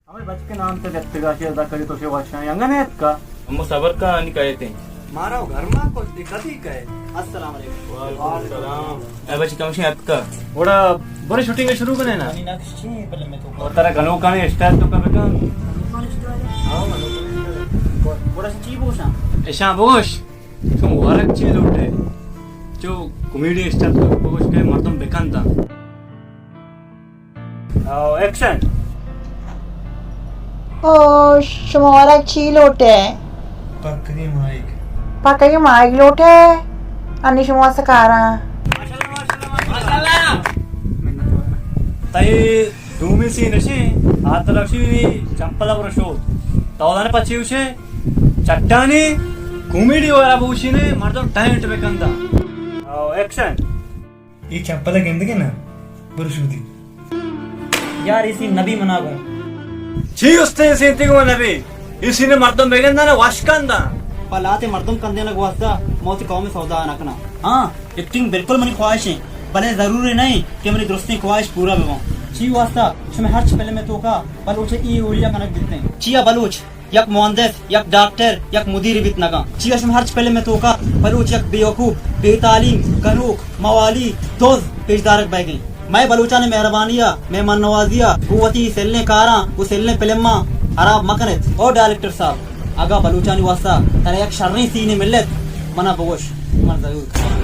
ہمے بچک ءِ نام تہ گپتگ ءَ، شے ادا کڑی تو شے واشاں، انگا نہ اتکا؟ ہمو صبر کا، انی کئے تیں۔ مارا گھر ما کل دی کدی کئے۔ السلام علیکم۔ وعلیکم السلام۔ اے بچی کمشیں اتکا۔ گڑا برے شوٹنگ شروع کنے نا۔ انی نقش چی بلے میں تو اور ترا گنوکانی اسٹائل تو کا بکن۔ ہاں، گنوکانی اسٹائل۔ گڑا چی بوشاں؟ اشاں بوش۔ چون ورگ چی لوٹے؟ چو کامیڈی اسٹائل تو بوش کہ مردم بکنتا۔ او، ایکشن۔ او، شما ورگ چی لوٹے؟ پکگی ماہیگ۔ پکگی ماہیگ لوٹے؟ انی شما سکاراں۔ تئی دومی سین اشیں، آ ترا شی چمپل ءَ برو شود۔ تو دانے پچی اوشے، چٹانی کامیڈی وارا بوشینے، مردم ٹینٹ بکندا۔ او، ایکشن۔ اے چپل ءَ گندگے نا، برو شودی۔ یار، اے سین نبی منا گوں۔ چی استے اے سین تی گوں نبی؟ اے سین مردم بگنداں نا وش کنداں۔ پہ لہتے مردم کندینگ واسطہ ما وتی قوم سودا نہ کناں۔ ہاں، ایکٹنگ بالکل منی خواہش ایں، بلے ضروری نہ ایں کہ منی درستیں خواہش پورا بہ باں۔ چی واسطہ شمئے ہرچ فلم ءِ توکا بلوچ ءِ اے اولیا کنگ بیتیں۔ چیا بلوچ یک مہندس، یک ڈاکٹر، یک مدیر بیت نہ کنت۔ چیا شمئے ہرچ فلم ءِ توکا بلوچ یک بے وقوف، بے تعلیم، گنوک، موالی، دز پیش دارگ بئیگیں۔ مئے بلوچانی مہربانی ءَ، مہمان نوازی ءَ، گوں وتی سلیں کاراں، گوں سلیں فلماں حراب مہ کن ات۔ او ڈائریکٹر صاحب، اگاں بلوچانی واسطہ ترا یک شریں سینے مل ات، منا بگوش، من ضرور کناں۔